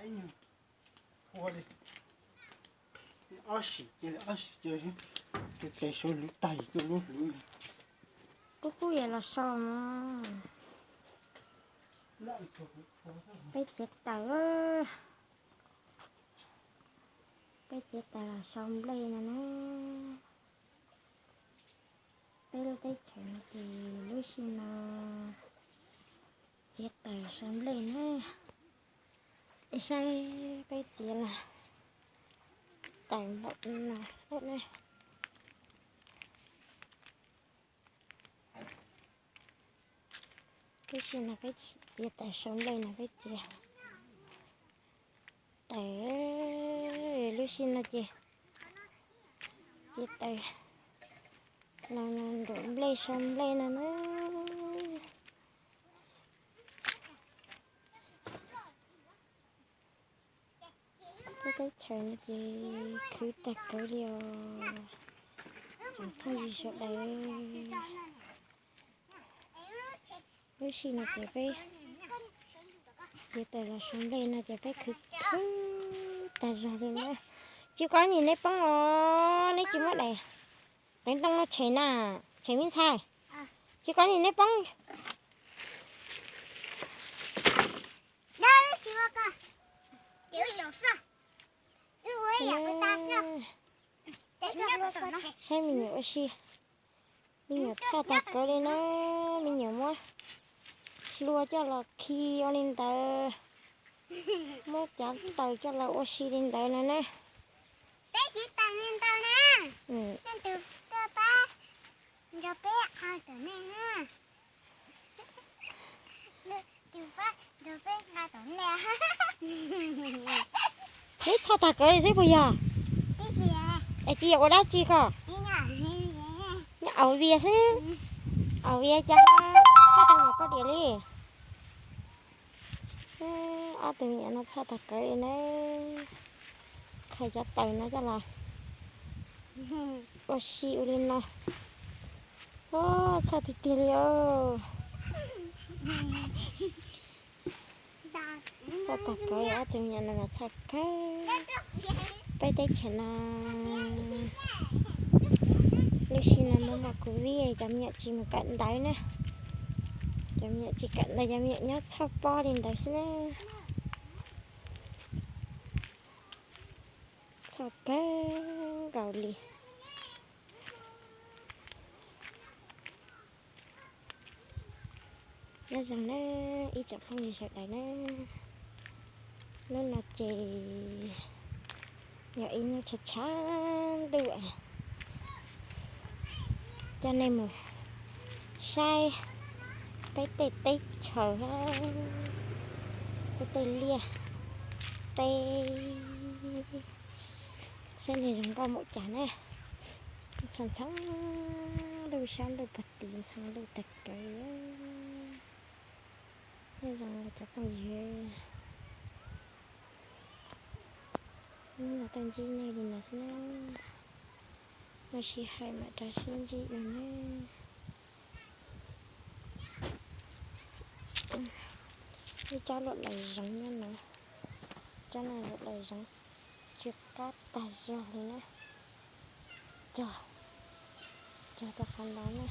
Ua li, ob sim cia li, ob sim cia li, tes sau lub tag cuaj lub hluv. Kuj kuj yam los so mog. Peb txiav taws, peb txiav taws los sau nplej no na. Peb lub teb chaws no ces lub sij no txiav taws sau nplej na. Es saib peb txiav los taws npaum no na. Lub sij no peb txiav taws sau nplej no, peb txiav taws, lub sij no ces txiav taws los nruam nplej sau nplej no na. Peb teb chaws no ces khwv tag kawg li os. Tsoom phooj ywg sawv daws, lub sij no ces peb txiav taws los sau nplej no ces peb khwv khwv tag zog li na. Tsis kov nim neb poob os, neb tsis muab daim tev ntoo no tshem na, tshem me ntxhais. Tsis kov nim neb poob. Saib me nyuam ua si, me nyuam txhoj tag kawg li na, me nyuam muab hlua coj los khi ua li ntawd, muab cov taws coj los ua si li ntawd no na. Neb txhoj tag kawg li xwb puas yog? Es tsis yog ua dab tsi ko? Nyob aus vias xwb. Aus vias cas txhoj tag npaum koj diam li. Ob tug me nyuam no txhoj tag kawg li na. Khaws cov taws no coj los ua si ua li no. Txhoj tiag tiag li os. Txhoj tag kawg, ob tug me nyuam no mas txhoj kawg. Peb teb chaws no lub sij no muaj muaj covid, cov me nyuam tsis mus kawm ntawv na. Cov me nyuam tsis kawm ntawv, cov me nyuam nyob txhoj pob li ntawd xwb na. Txhoj kawg nkaus li. Nyob zoo na ib tsoom phooj ywg sawv daws na. Hnub no ces yog ib hnub tshav tshav ntuj, coj nej mus saib peb tej teb chaws, peb tej liaj teb, saib nws zoo nkauj npaum cas na. Ntxhoo ntxhoo ntuj, sab ntuj pag tis ntxhoo ntuj tag kawg. Nyob zoo cov phooj ywg, hnub no tuaj ntsib nej li no xwb na. Muaj sij hawm mam rov sib ntsib dua na. Ib tsob luam daws zoov nyob no, tsob no luam daws zoov tsw qab tag zog li na. Cog, cog rau qhov ntawd na.